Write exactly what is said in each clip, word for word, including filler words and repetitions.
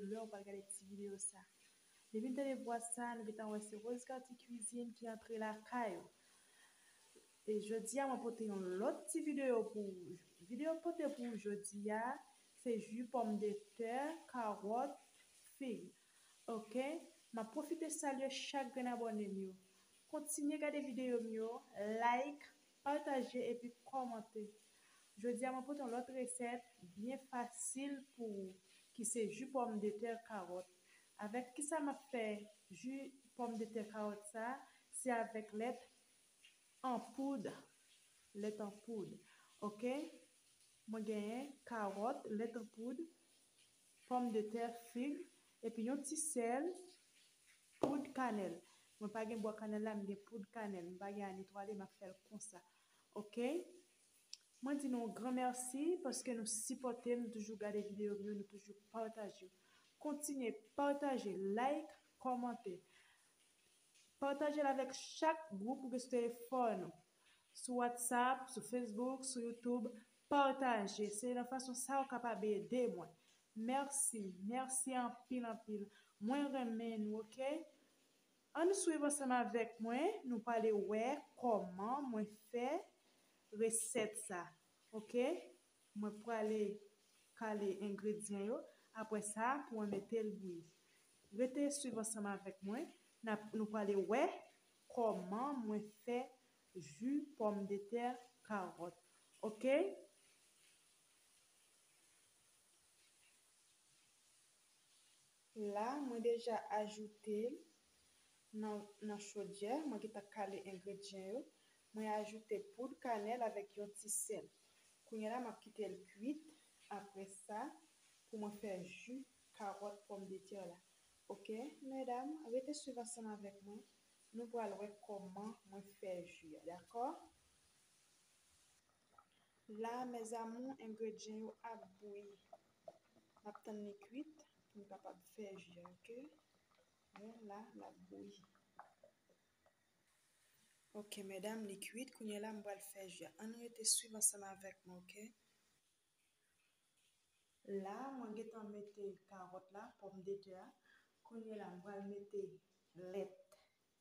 lè w pral gade ti videyo sa. Depi n tande vwa sa, nou gentan wè se Rose Gatti Cuisine ki antre lakay ou. E jodi a, mwen pote yon lòt ti videyo pou ou. Videyo m pote pou ou jodi a, se ji pòmdetè, kawòt, fig. Oke? M ap pwofite salye chak grenn abòne m yo. Kontinye gade videyo m yo, like, pataje epi kòmante. Jodi a, mwen pote yon lòt resèt byen fasil pou ou, ki se ji pòmdetè kawòt. Avèk kisa m ap fè ji pòmdetè kawòt sa? Se avèk lèt an poud. Lèt an poud. Oke? Mwen genyen kawòt, lèt an poud, pòmdetè, fig, epi yon ti sèl, poud kanèl. Mwen pa gen bwa kanèl la, m gen poud kanèl. M pa gen a netwaye, m ap fè l konsa. Oke? Mwen di nou yon gran mèsi paske nou sipòte m, nou toujou gade videyo m yo, nou toujou pataje yo. Kontinye pataje, like, kòmante. Pataje l avèk chak gwoup ou gen sou telefòn ou. Sou WhatsApp, sou Facebook, sou YouTube, pataje. Se nan fason sa ou kapab ede mwen. Mèsi, mèsi anpil, anpil. Mwen renmen nou, oke? Ann swiv ansanm avèk mwen, nou prale wè kòman mwen fè resèt sa, oke? Mwen prale kale engredyan yo, apre sa, pou mwen mete l bouyi. Rete swiv ansanm avèk mwen, n ap, nou prale wè kòman mwen fè ji pòmdetè kawòt, oke? La, mwen deja ajoute l nan, nan chodyè. Mwen gentan kale engredyan yo. Mwen ajoute poud kanèl avèk yon ti sèl. Kounye a la, m ap kite l kwit. Apre sa, pou mwen fè ji kawòt pòmdetè la. Oke, medam, rete swiv ansanm avèk mwen. Nou pral wè kòman mwen fè ji a, dakò? La, mes amours, engredyan yo ap bouyi. N ap tann li kwit pou n kapab fè ji a, oke? Men la, l ap bouyi. Oke, medam, li kwit. Kounye a la, m pral fè ji a. Ann rete swiv ansanm avèk mwen, oke? La, mwen gentan mete kawòt la, pòmdetè a. Kounye a la, m pral mete lèt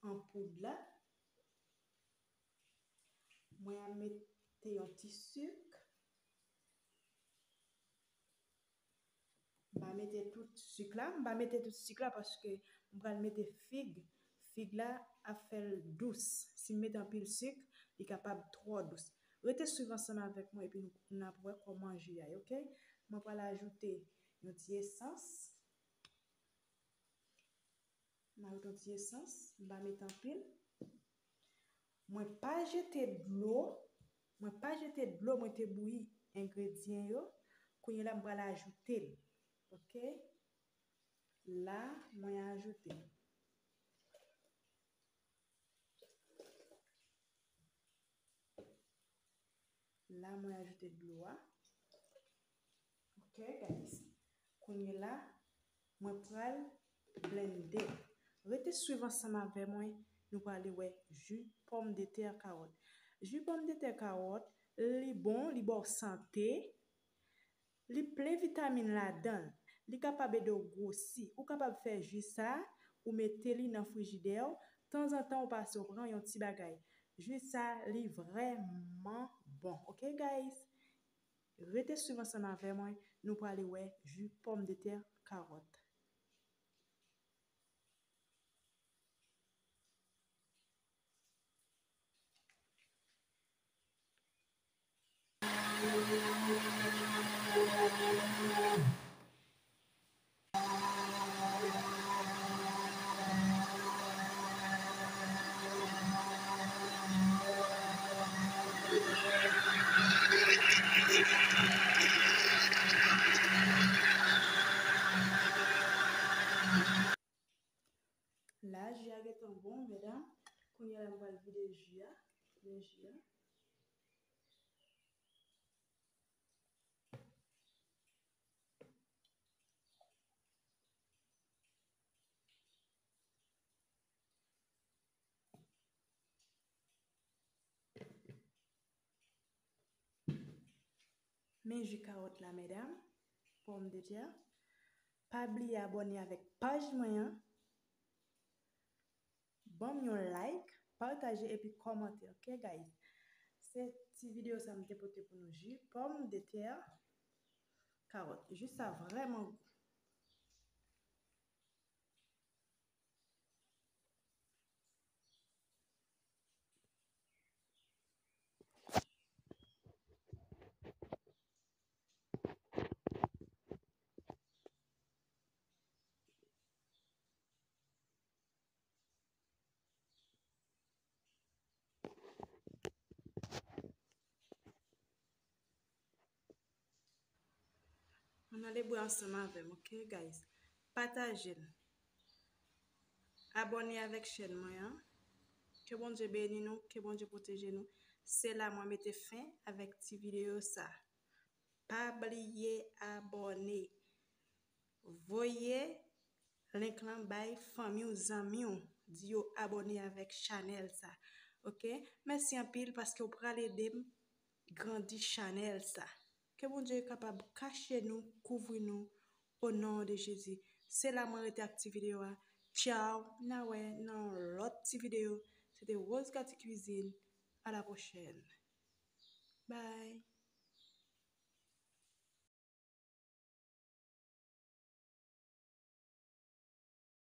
an poud la. Mwen ap mete yon ti sik. M pa mete tout sik la, m pa mete tout sik la paske m pral mete fig. Fig la ap fè l dous. Si m mete anpil sik, li kapab twò dous. Rete swiv ansanm avèk mwen epi nou, n ap wè kòman ji a ye, oke? Mwen pral ajoute yon ti esans. M ajoute yon ti esans, m pa met anpil. Mwen pa jete dlo, mwen pa jete dlo, mwen te bouyi engredyan yo. Kounye a la, m pral ajoute l. Oke? La, mwen ajoute l. La, mwen ajoute dlo a. Ok, guys. Kounye la, mwen pral blende. Rete swiv ansanm avè mwen, nou prale wè ji pòmdetè kawòt. Ji pòmdetè kawòt, li bon, li ba w sante, li plen vitamin ladan l. Li kapab ede w gwosi. Ou kapab fè ji sa, ou mete li nan frijidè w, tanzantan ou pase w pran yon ti bagay. Ji sa, li vrèman bon. Ok, guys? Rete swiv ansanm avè mwen, nou prale wè ji pòmdetè kawòt. La, ji a gentan bon, medam. Kounye a la, m pral vide ji a. Men ji a. Men ji kawòt la, medam. Pòmdetè. Pa bliye abòne avèk paj mwen an. Ban m yon like, pataje epi kòmante, ok, guys? Se ti videyo sa m te pote pou nou, ji pòmdetè, kawòt. Ji sa vrèman gou. Ann ale bwè ansanm avè m, ok, guys? Pataje l. Abòne avèk chèn mwen an. Ke Bondye beni nou, ke Bondye pwoteje nou. Se la mwen mete fen avèk ti videyo sa. Pa bliye abòne. Voye link lan bay fanmi w, zanmi w. Di yo abòne avèk chanèl sa. Ok? Mèsi anpil paske w pral ede m grandi chanèl sa. Ke Bondye kapab kache nou, kouvri nou, o non de Jezi. Se la mwen rete ak ti videyo a. Tchaw, n a wè nan lòt ti videyo. Se te Rose Cathy Cuisine. A la pwochèn. Bye.